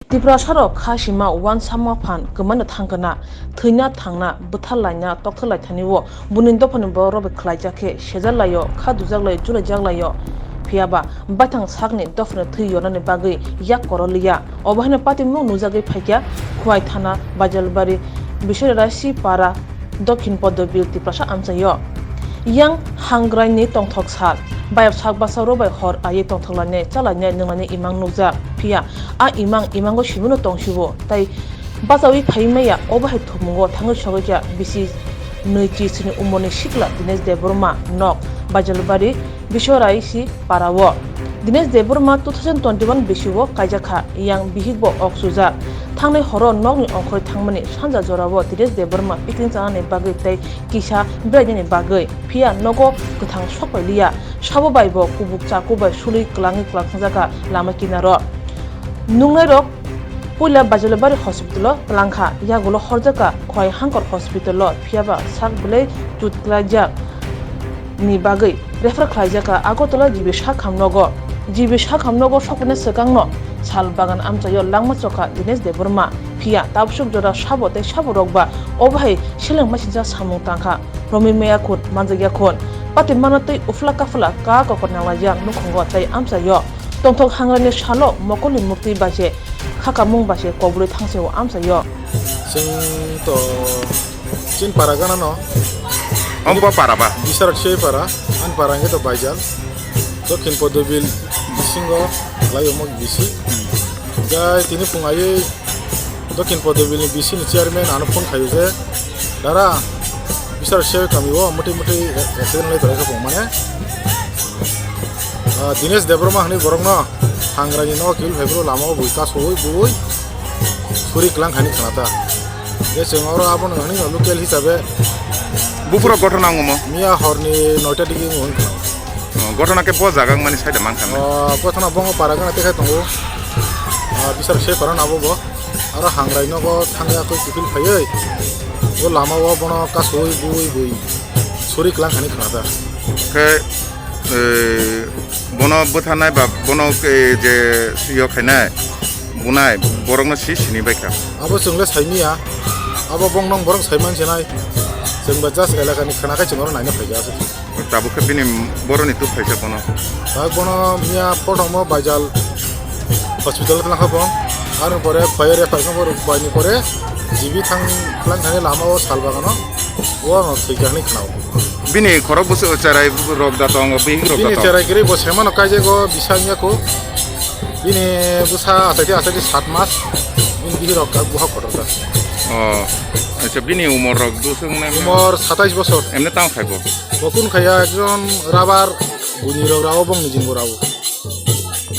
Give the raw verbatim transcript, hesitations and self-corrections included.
Tiprasarok kha sima uansama phan kwmano thangkha na, thwina thangna, bwthar laina, tokthar lai thani o, buini dophani borok rok bai khlaijak khe, sejak lai o, kha dujak lai o, chulaijak lai o. Phiya ba, baithang sakni dophani thwi yornani bagwi yak koro liya. Obo haino patimung nujagwi phaikha, Khwai thana, Bajalbari, Biswaraisi para, Dokhin Podobil Tiprasa amchaio. Yang Hangraini tongthok sal, bayap sak basa rok bai hor aiwi tongthok lainai, cha lainai, nung lainai imang nukjak. Phiya a imang imango sibino tongsibo, tai bachaui phai maya, obo hai thwkmungo thangwi sogwi kha bisi nwi chi sini umorni sikla Dinesh Debbarma nok Bajalbari Biswaraisi parao. Dinesh Debbarma two thousand twenty-one bisio kaijak kha, yang bihik bo ok sujak. Thangnai horo nokni ongkhorwi thangmani sanja jorao Dinesh Debbarma picnic chanani bagwi tei kisa berainani bagwi, phiya nogo kwthang sok pai liya. Sabo bai bo kubuk chaku bai sului kwlangwi kwlangjakha lama kinaro. Nungnairok puila Bajalbari hospital o twlangkha, yagulo horjakha Khwai Hangkor hospital o, phiyaba sak belai chut klaijak ni bagwi refer khlaijakha Agartala G B sakham nogo. G B sakham nogo sokphaina swkangno sal bagan amchaio langma chokha Dinesh Debbarma. Phiya tabsuk jora sabo tei sabo rok ba obo hai seleng masingcha samung tangkha. Romwi maya khun, manjakya khun. Pati mana tei ufla kafla ka kokor nanglaijak nukhungo tei amchaio. Tongthok hangrani salo mokolni mukti bai se khakamung bai se kobrwi thangseo amchaio. Chwng to chin para gana no. Ombo para ba? Bisar se para, an para hingke to Baijal. Dokhin Podobil bisingo lai omo bisi. Jai tini phung aywi Dokhin Podobil ni bisi ni chairman ano phone khayo je, "Dara, bisar se kami o muti muti accident lai tore kha phung mane." Ah, Dinesh Debbarma hwnwi borokno hangrani nogo kibil phai phuru lamao bui kasui bui suri kwlang khaini khwnata. Je chwng oro abono hwnwi no local hisabe Buphuro gothona wngmo? Miya horni noita digi wng khna. Oh, gothona khe bo jaga wngmani side mankha na? Oh, gothona bongo para gana tekhai tongo. Ah, bisar se para nabo bo. Aro hangrai nogo thangya koi kiphil phaiwi. Bo lamao bono kasui bui bui suri kwlang khaini khwnata. Khe, eh, bono bwtharnai ba bono, eh, je yo khainai, bunai, borokno si sini baikha. Abo chwng le saimiya. Abo bong nong borok saiman sinai. Chwng ba just elakani khwna khai chwng oro naina phaikha aswk. Tabuk khe bini boroni tub phaisa bono. Tabuk bono miya pothommo Baijal hospital o twlangkha bo. Aroni pore fire refer khe bo rukbai ni pore G B thang, twlang thani lama o sal bagano. Bono thwikha hinwi khwnao. Bini khorok bwswk cherai rok da tongo, bihik rok da tongo. Bini cherai kwrwi bo semano kaijego, bisa wngya kho. Bini bwsa achaidi achaidi sat mas. Bini bihik rok buha kotor da. Oh, acha, bini umor rok bwswk wngnai? Umor satais bosor. Emne tamo khai bo? Bo kun khaya ekjon rubber buni rok rao bongni jingbo rao.